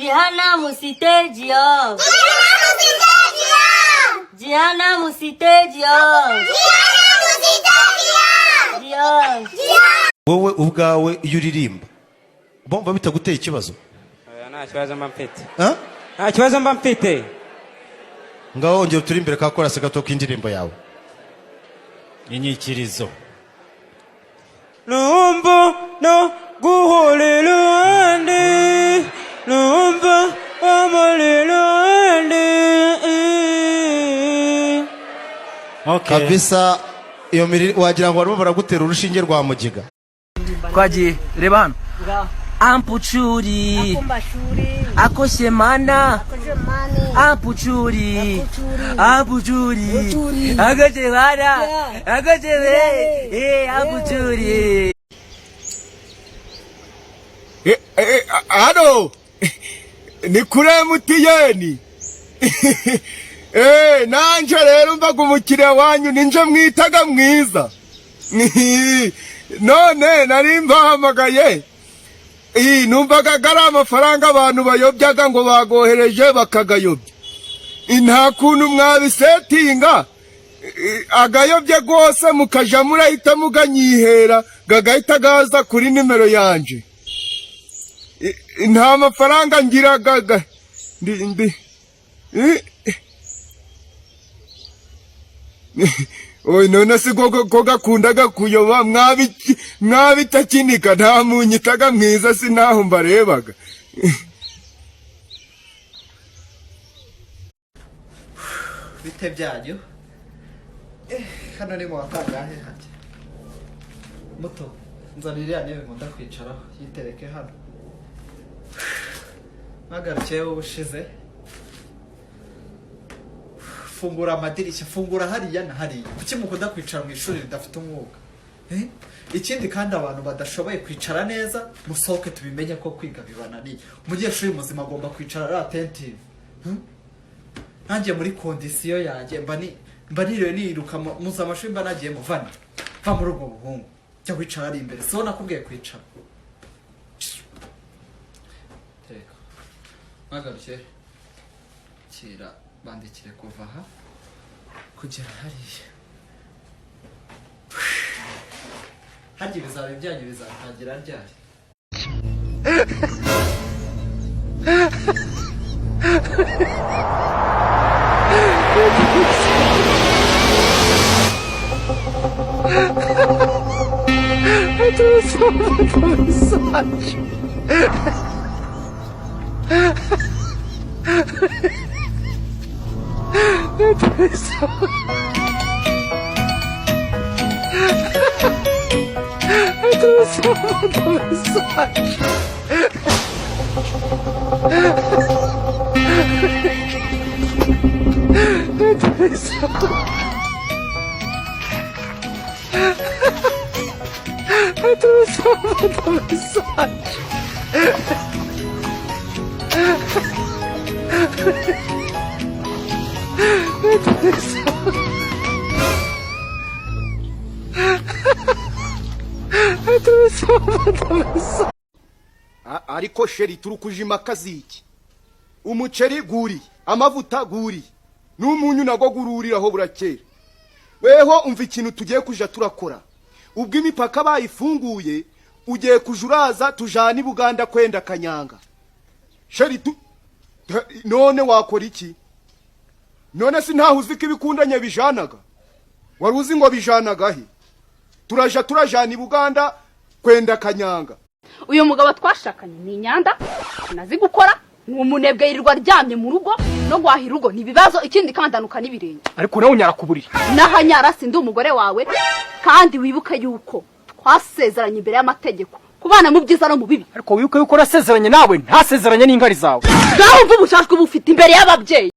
Jehanamu stage yo. Jehanamu stage yo. Yo. Wowe ubwawe iyo uririmba bumva bitaguteye ikibazo? Oya, nta kibazo mba mfite. Ha? Nta kibazo mba mfite. Ngaho wongera uturi imbere ka chorus gato k'indirimbo yawe. Inyikirizo. Numva no guhora iruhande, numva amuri iruhande. Okay. Kabisa iyo miri wagira ngo barimo baragutera urushinge rwa mugiga. Twagiye, reba hano. Ampucuri akoshemana, ampucuri, ampucuri akoshemana, akosheme, ampucuri. Hano ni kuri MTN. Nanje rero mvaga umukiriya wanyu ninje mwitaga mwiza. None nari mbahamagaye, numvaga ari amafaranga abantu bayobyaga ngo bagohereje bakagayobya. Nta kuntu mwabisetinga agayobye rwose mukaja murahita muganyihera gagahita gaza kuri nimero yanje? Nta mafaranga ngira gaga ndi Oy, none si ko gakundaga kuyoba mwabitakinika nta munyitaga mwiza sinaho mbarebaga. Bite byanyu? Hano ni mu wa kangahe hajya? Muto, nzanira iriya ntebe nkunda kwicaraho, yitereke hano. Mpagarukiyeho ubushize. Fungura amadirishya, fungura hariya na hariya. Kuki mukunda kwicara mu ishuri ridafite umwuka? Eh? Ikindi kandi, abantu badashoboye kwicara neza musohoke, tubimenye ko kwiga bibananiye. Umunyeshuri muzima agomba kwicara ari attentive. Nanjye muri condition yanjye mba niriwe niruka muzi amashuri mba nagiye muvane. Va muri ubwo buhungu, jya wicara ari imbere, siho nakubwiye kwicara. Teka mpagaruke kira, bandikire kuva aha kugera hariya. Harya ibizami byanyu bizatangira ryari? Ariko chéri, turi kujima akaziki, umuceri guriye, amavuta guriye, n'umunyu nago gururiraho burakera. Weho umva ikintu tugiye kuja turakora: ubwo imipaka bayifunguye, ugiye kuja uraza tujana i Buganda kwenda kanyanga. Chéri, tu none wakora iki? None si ntaho uzi ko ibikundanye bijanaga? Wari uzi ngo bijanaga he? Turaja turajana i Buganda kwenda kanyanga. Uyu mugabo twashakanye ni inyanda, ntazi gukora, ni umunebwe, yirirwa aryamye mu rugo, no guhahira urugo ni ibibazo. Ikindi kandi anuka n'ibirenge. Ariko nawe unyara ku buriri. N'ahanyara, sindi umugore wawe. Kandi wibuke yuko twasezeranye imbere y'amategeko kubana mu byiza no mu bibi. Ariko wibuke yuko nasezeranye nawe, ntasezeranye n'inkari zawe. Ngaho umva ubushashwe uba ufite imbere y'ababyeyi.